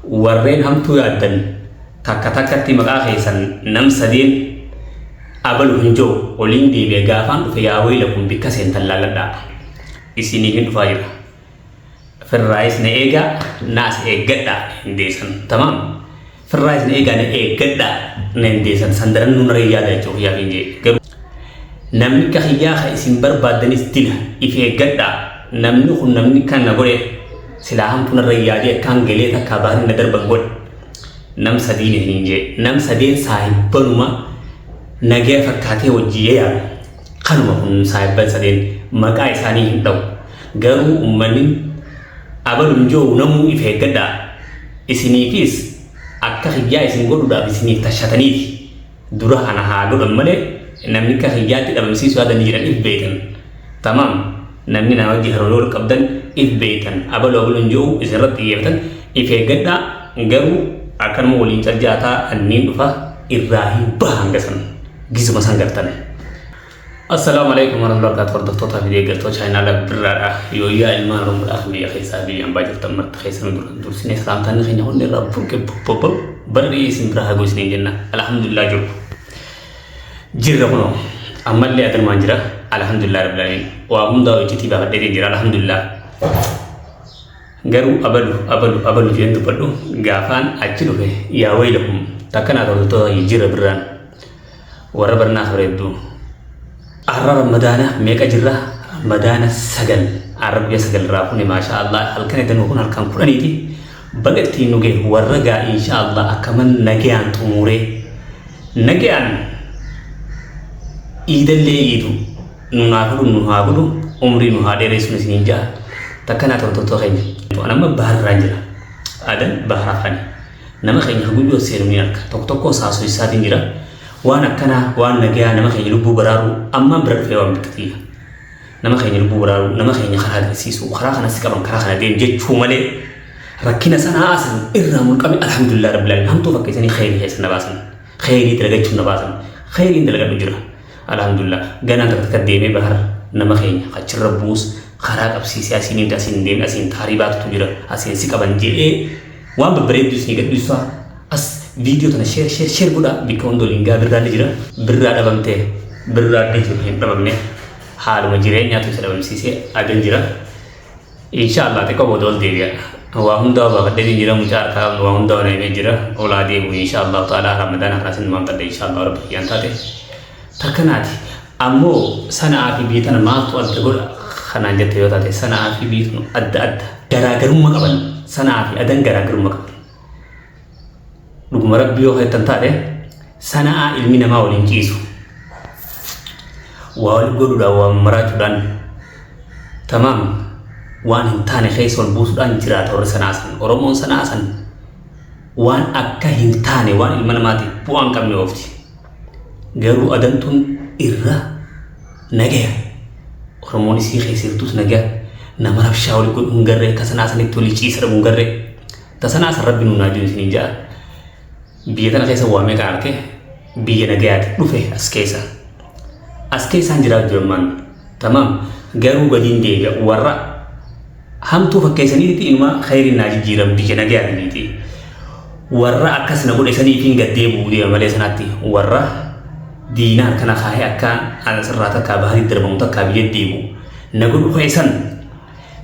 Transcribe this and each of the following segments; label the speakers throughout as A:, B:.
A: Warreen hamtuu yaaddan takka takkatti maqaa keessan nam sadeen abalu hin jiru oliin deebi'e gaafaan dhufe yaa waylakum bikka seentan laalladhaa. Isiniifin dhufaa jira. Firraayis na eegaa naas eeggadhaa hin deessan. Tamaam. Firraayis na eegaa na eeggadhaa na hin deessan. San daran nurra yaada jechuudha kiyyaaf hin jee. Garuu namni akka kiyyaa ka isin barbaaddanis dila if eeggadhaa. Namni kun namni kan na godhe silaa hamtuu narra yaadee akkaan galee takkaa bahanii na darban godhe. Nam sadiin hin jee. Nam sadeen saahibbanuma nagaya fakkaatee wajjii yaadu. Kanuma kun saahibban sadeen maqaa isaanii hin dha'u. Garuu ummanni abalun jiru namuu if eeggadhaa. Isiniifis akka kiyyaa isin godhuudhaaf isiniif tashataniiti. Dura kana haa godhan malee namni akka kiyyaatti dhabamsiisuu yaadanii jiran if beektan. Tamaam namni nama wajji hariiroo wal qabdan if beektan. Abaluu abaluun jiru isinirratti xiyyeeffatan if eeggadhaa. Garuu akkanuma waliin caljaataa anniin dhufa irraa hin baha hanga san gizuma san gartan. Assalaamu alaikum warahmatullahi wabarakatuh. Hordoftoota fi deeggartoota chaayinaala Birraadha. Yooyyaa ilmaan Oromoodhaaf biyya keessaa biyya ambaa jirtan marti keessan dura dursinee salaamtaan keenya hundi irraa burqe bobbobbo barri isin bira haa isiniin jenna. Alhamdulillah jiru. Jirra kunoo ammallee adanumaan jira. Alhamdulillah rabbil alamin. Waa hundaa hojjetii baafadheetiin jira. Alhamdulillah. Garuu abalu abalu abalu jeen dubbadhu gaafaan achi dhufe yaa waylakum takkanaa hordoftoota jira Birraan. Warra barnaa bareedduu. Har'a Ramadaana meeqa jirra? Ramadaana 9. Har'a guyyaa 9 irraa kuni maashaa Allah halkan edanuu kun halkan 10ti. Baga ittiin nu gahe warra gaa insha Allah akkaman nagayaan xumuree nagayaan iidallee iidu nu naa godhu nu haa godhu umrii nu haa dheeressuun isiniin ja'a. Takkanaa hordoftoota keenya. An amma baharraan jira. Adan bahar afaani. Nama keenya guyyoo seenu ni arga. Tokko tokko saasoo isaatiin jira. Waan akkanaa waan nagayaa nama keenya lubbuu baraaruu ammaan bira dhufee waan bikkatiyya. Nama keenya lubbuu baraaruu, nama keenya karaa agarsiisuu, karaa kanas qaban karaa kana deemu jechuu malee rakkina sanaa asan irraa mulqame alhamdulillah rabbil alamin hamtuu fakkeessanii kheyrii keessa na baasan. Kheyrii dalagachuun na baasan. Kheyriin dalagadhu jira. Alhamdulillah ganaan takka takka deemee bahar nama keenya achirra buus karaa qabsiisee asiin himte asiin hin deemne asiin taarii baatutu jira asiin si qaban jedhee waan babbareedduu isinii gadhiisaa. As viidiyoo tana share share share godhaa bikka hunda waliin gaa. Birraan ni jira. Birraa dhabamtee Birraan ni jiru hin dhabamne, haaluma jireenyaatu isa dhabamsiisee Adan jira. Insha Allah xiqqoo booda ol deebi'a. Waa hundaa baafadhee jira, mucaa harkaa qabnu waa hundaa na himee jira. Olaa deebi'u insha Allah ta'ala Ramadaana kanas hin maamtadha insha Allah rabbi kiyyaan taate. Takkanaati. Ammoo Sana'aa fi biyya tana maaltu adda godha kanaan jette yoo taate, Sana'aa fi biyyi tun adda adda. Garaagarummaa qaban. Sana'aa fi Adan garaagarummaa qaban. Dhuguma rabbi yoo jettan taate, Sana'aa ilmi namaa waliin ciisu. Waa wal godhuudhaan, waa maraachuudhaan, tamaam waan hin taane keessa wal buusuudhaan jiraata warri Sana'aa san. Oromoon Sana'aa san waan akka hin taane, waan ilma namaatiif bu'aa hin qabne oofti. Garuu Adantuun irra nagaya. Oromoon isii keessa jirtus nagaya. Nama rabshaa wal godhu hin garree, akka Sana'aa sanitti walii ciisa dhabu hin garree. Ta Sana'aa san rabbi nuun haa jiru isiniin ja'a. Biyya tana keessa waa meeqa arge, biyya nagayaati dhufe as keessa. As keessaan jiraatu jiru ammaan. Tamaam garuu gadiin deebi'a warra hamtuu fakkeessaniiti inuma khayriin naa jijjiiran biyya nagayaati biiti. Warra akkas na godhe saniifiin gad deebi'uu deema malee sanaatti warra diinaa harka na kaahee akka asirraa takkaa baharii darbamu takkaa biyya deebi'u na godhu keessan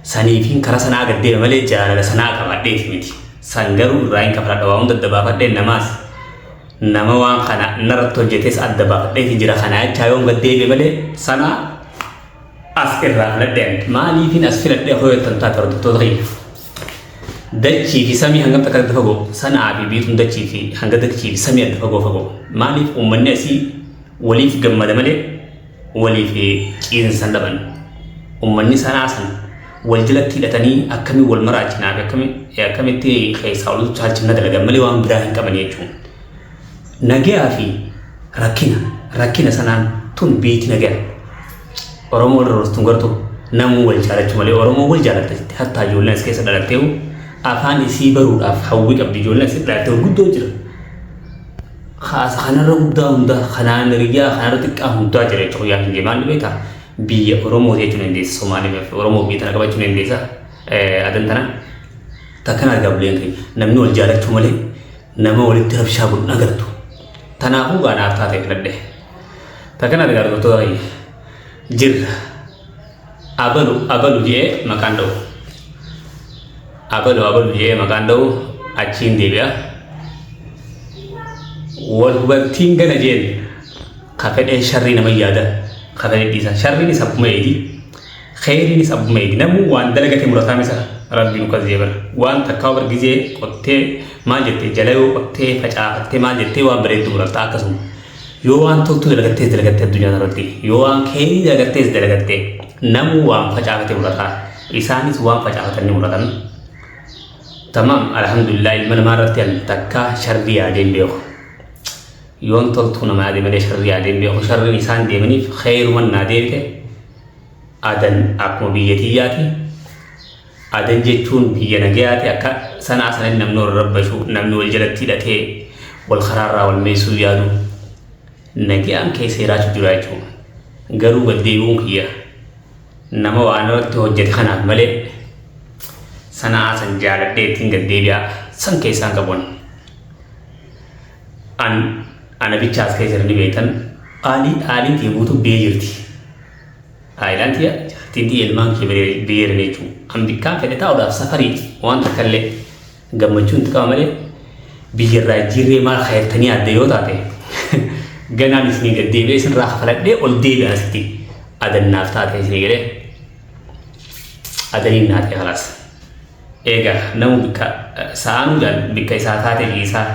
A: saniifiin karaa sanaa gad deema malee jaalala sanaa qabadheeti miti. San garuu irraa hin kafaladha, waa hunda adda baafadhee namaas nama waan kana narratti hojjetes adda baafadheeti jira. Kana jechaa yoon gad deebi'e malee sana as irraa filadheen maaliifin as filadhee hojjetan taate hordoftoota kiyya. Dachii fi samii hangam takka adda fagoo? Sanaa fi biituun dachii fi hanga dachii fi samii adda fagoo fagoo. Maaliif? Uummanni asii waliif gammada malee waliif ciinsan dhaban. Uummanni Sanaa san wal jalatti hidhatanii akkamiin wal maraachinaa fi akkamitti keessaa ol caalchifna dalagan malee waan biraa hin qaban jechuudha. Nagayaa fi rakkina rakkina sanaan tun biiti nagaya. Oromoo irra hortuun gartuu namuu wal jaalachuu malee Oromoo wal jaalatta jetti. Hattaa ijoolleen as keessa dhalattee afaan isii baruudhaaf hawwii qabdi. Ijoolleen as dhalattee guddoo jira. Haasa kanarra guddaa hundaa, kanaan hiriyyaa kanarra xiqqaa hundaa jira jechuudha. Yaa hin maal beektaa, biyya Oromoo jechuun dandeessa. Somaalee fi Oromoo biyya tana qabachuu dandeessa. Adan tana. Takkan argaa buleen keenya namni wal jaalachuu malee nama walitti rabshaa godhu hin agartu. Tanaafuu gaa naaf taate filadhe. Takkan argaa hordoftoota kiyya. Jirra. Abalu abalu je'ee maqaan dha'u. Abalu abalu je'ee maqaan dha'u achiin deebi'a. Wal hubattiin gana jeen ka fedhee sharrii nama yaada ka fedhee dhiisa. Sharriinis abbuma eegi. Kheyriinis abbuma eegi. Namuu waan dalagate murataan isa rabbiin akkas jee bara. Waan takkaa bar gizee qottee maal jettee jala yoo qottee facaafattee maal jettee waan bareeddu muratta akkasuma. Yoo waan toltuu dalagattees dalagatte addunyaa kanarratti yoo waan kheyrii dalagattees dalagatte namuu waan facaafate murata. Isaanis waan facaafatan ni muratan. Tamaam alhamdulillah ilma namaa irratti an takkaa sharrii yaadee hin beeku. Yoon toltuu nama yaade malee sharrii yaadee hin beeku. Sharriin isaan deemaniif kheyruman naa deebite. Adan akkuma biyya tiyyaati. Adan jechuun biyya nagayaati akka sanaa sanatti namni wal rabbashu namni wal jalatti hidhatee wal karaarraa wal meessuu yaadu nagayaan keessa jiraachuu jira jechuudha. Garuu gad deebi'uun kiyya nama waan irratti hojjete kanaaf malee sanaa san jaaladhee ittiin gad deebi'a san keessaan qabuun. An ana bichaas keessa ni beektan aalii aaliin tiyya guutuu biyya jirti. Aayilaan tiyya jaartiin tiyya ilmaan kiyya biyya jiran jechuudha. An bikkaan fedhe taa'uudhaaf safarii waan takka illee gammachuun itti qaba malee biyya irraa jijjiirree maal kayattanii yaadde yoo taate ganaan isinii gad deebi'ee isinirraa kafaladhee ol deebi'a asitti adannaaf taate isinii galee adaniin naa ta'e kalaas. Eega namu bikka sa'aanuu jaal bikka isaa taate ciisaa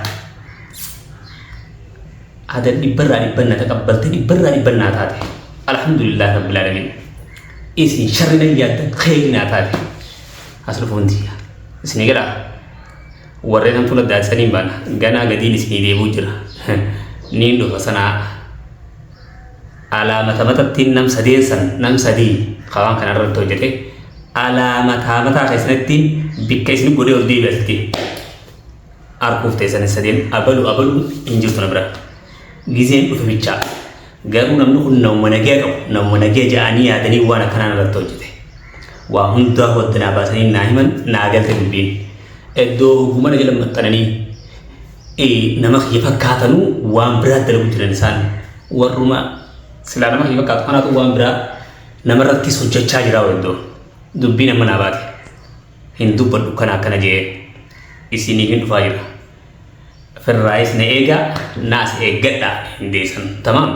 A: adan dhibbarraa dhibban na taqabbalte dhibbarraa dhibban naa taate alhamdulillah rabbil alamin isin sharri nan yaaddan kheyri naa taate as dhufuun tiyya isinii galaa warreen hamtuu laddaachisanii baana ganaa gadiin isinii deebuu jira niin dhufa sanaa alaa mata matattiin nam sadeen san nam sadii ka waan kana irratti hojjete alaa mataa mataa keessanittiin bikka isin godhee ol deebi'a asitti arkuuf teessanis sadeen abalu abalu hin jirtu na bira gizeen dhufe bichaa garuu namni kun namuma nagaya qabu namuma nagaya ja'anii yaadanii waan akkanaa irratti hojjete waa hundaa wadda naa baasanii naa himan naa galte dubbiin iddoo hogumana jala maxxananii nama kiyya fakkaatanuu waan biraa dalagu jiran isaan warruma silaa nama kiyya fakkaatu kanaatu waan biraa namarrattis hojjechaa jira iddoo dubbiin amma naa baate hin dubbadhu kana akkana jee isiniif hin dhufaa jira firraayis na eegaa naas eeggadhaa hin deessan tamaam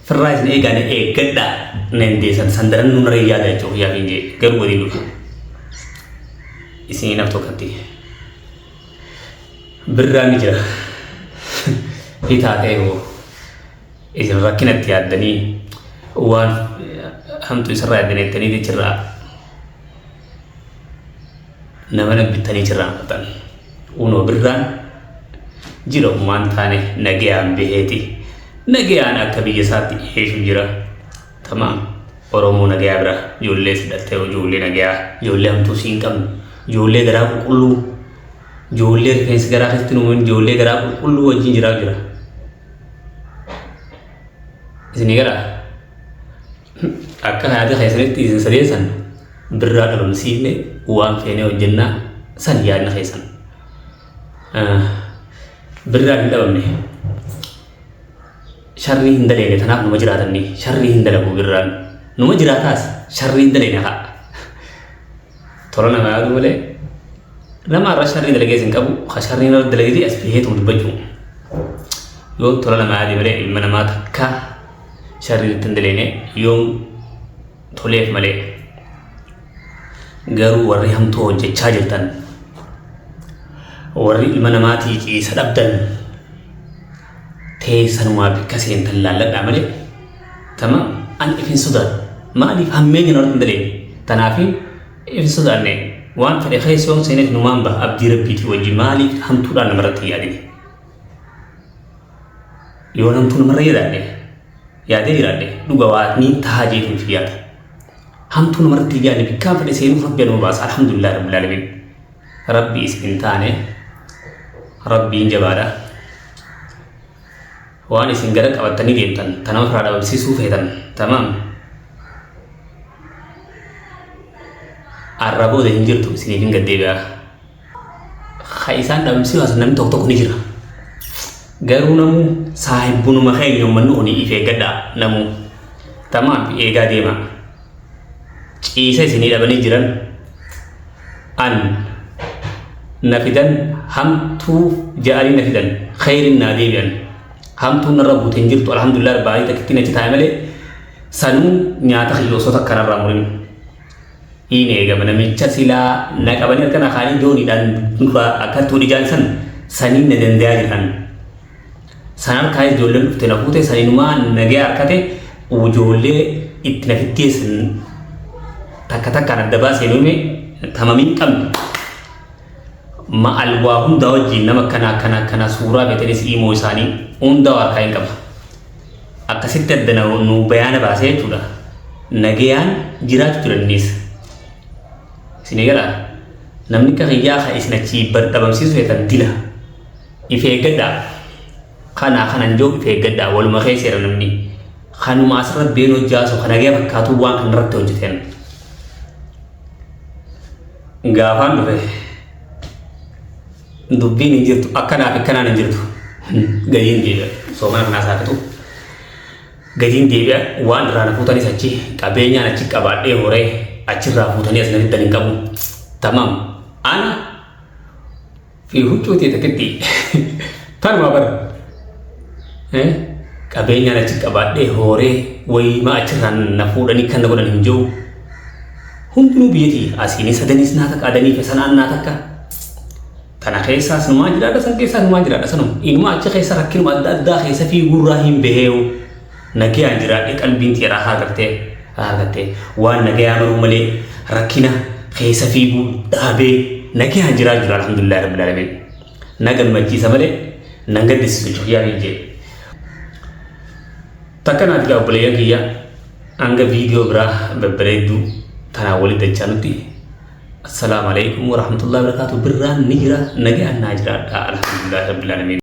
A: firraayis na eegaa na eeggadhaa na hin deessan sandaran nurra yaada jechuuf yaa hin jee garuu waliin dhufa isinii naaf tokkotti. Birraan ni jira. Hitaa ta'e hoo isin rakkina itti yaaddanii waan hamtuu isarraa yaaddanii jettanii jechirraa nama nabbittanii jirraan fatan. Unoo birraan jira umaan taane nagayaan baheeti. Nagayaan akka biyya isaatti dhiyeessu jira. Tamaam. Oromoo nagayaa bira ijoollee si dhalte ijoollee nagayaa ijoollee hamtuu si hin qabne ijoollee garaa qulqulluu ijoollee rifeensi garaa keessatti hin uumamin ijoollee garaa qulqulluu wajjin jiraa jira. Isinii garaa akka yaada keessanitti isin sadeen san birraa dhabamsiifne waan feenee hojjennaa san yaadni keessan. Birraan hin dhabamne. Sharrii hin daleene tanaaf numa jiraatanni sharrii hin dalagu birraan numa jiraataas sharrii hin daleene haa tola nama yaadu malee nama irra sharrii dalagees hin qabu ka sharrii irra dalagee as baheetuma dubbachuu yoo tola nama yaade malee ilma namaa takka sharrii irratti hin daleene yoon toleef malee garuu warri hamtuu hojjechaa jirtan warri ilma namaatii ciisa dhabdan teessanumaa bikka seentan laalladhaa malee tama an if hin sodaadhu maaliif hammeenya narratti hin daleene tanaaf if hin sodaanne waan fedhe keessa yoon seeneef numaan baha abdii rabbiitii wajji maaliif hamtuudhaan namarratti hin yaadine yoon hamtuu namarra yaadadhe yaadee jiraadhe dhuga waa niin tahaa jeetuun fi yaada hamtuu namarratti hin yaadne bikkaan fedhe seenuuf rabbi anuma baasa alhamdulillah rabbil alamin rabbi isin hin taane rabbiin jabaadha waan isin gara qabattanii deemtan ta nama firaa dhabamsiisuu feetan tamaam arra booda hin jirtu isiniif hin gaddeebi'a. Ka isaan dhabamsiisu namni tokko tokko ni jira. Garuu namuu saahibbunuma keenya uummanni kun if eeggadhaa namuu. Tamaam eegaa deema. Ciisa isinii dhabanii jiran an na fidan hamtuu ja'anii na fidan khayrin naa deebi'an. Hamtuun narra buute hin jirtu alhamdulillah baay'ee takkittiin achi taa'e malee sanuu nyaata kiyya osoo takka narraa murin. Hin eegama namicha silaa na qabanii harka na kaanii dooniidhaan nurraa akka tuudhi jaan san saniin na dandayaa jiran. San harkaa ijoolleen dhufte na fuute saniinumaa nagaya harkate ijoollee itti na fitteessan takka takkaan adda baasee nume tamamii hin qabne. Ma'al waa hundaa wajjin nama akkana akkana akkana suuraa feetanis imoo isaanii hundaa harkaa hin qaba. Akkasitti adda nu bayaana baasee jechuudha. Nagayaan jiraachuu jirannis. Isin eegalaa? Namni akka kiyyaa kan isin achii dhabamsiisu feetan dila. If eeggadhaa. Kanaa kanan jiru if eeggadhaa. Waluma keessa jira namni. Kanuma asirratti beenoo jaasu kan nagaya fakkaatu waan kanarratti hojjetan. Gaafaan dhufe dubbiin hin jirtu akkanaa fi akkanaan hin jirtu. Gadiin deebi'a. Soomana kanaa saaxitu. Gadiin deebi'a waan irraa na fuutanis achi qabeenyaan achi qabaadhee horee achirraa fuutanii as na fiddan hin qabu. Tamaam. Ana fi huccuu ta'e takkitti tanuma bara. Qabeenyaan achi qabaadhee horee wayimaa achirraa na fuudhanii kan na godhan hin jiru. Hundinuu biyyatti asiinis sadanis naa takka adanii fi sanaan naa takka. Tana keessaas numaa jiraadha san keessaas numaa jiraadha sanuma. Inuma achi keessa rakkinuma adda addaa keessa fiiguurraa hin baheewu. Nagayaan jiraadhee qalbiin tiyya raahaa gartee argattee waan nagayaa maruu malee rakkina keessa fiiguu dhaabee nagayaan jiraa jira alhamdulillahi rabbil alamin. Na gammachiisa malee nan gaddisiisu jechuun hin jee. Takka naaf gaa obboleeyyan kiyya hanga viidiyoo biraa babbareedduu tanaan walitti dachaa nutti. Assalaamu alaikum warahmatullahi wabarakatuh. Birraan ni jira nagayaan naa jiraadha alhamdulillahi rabbil alamin.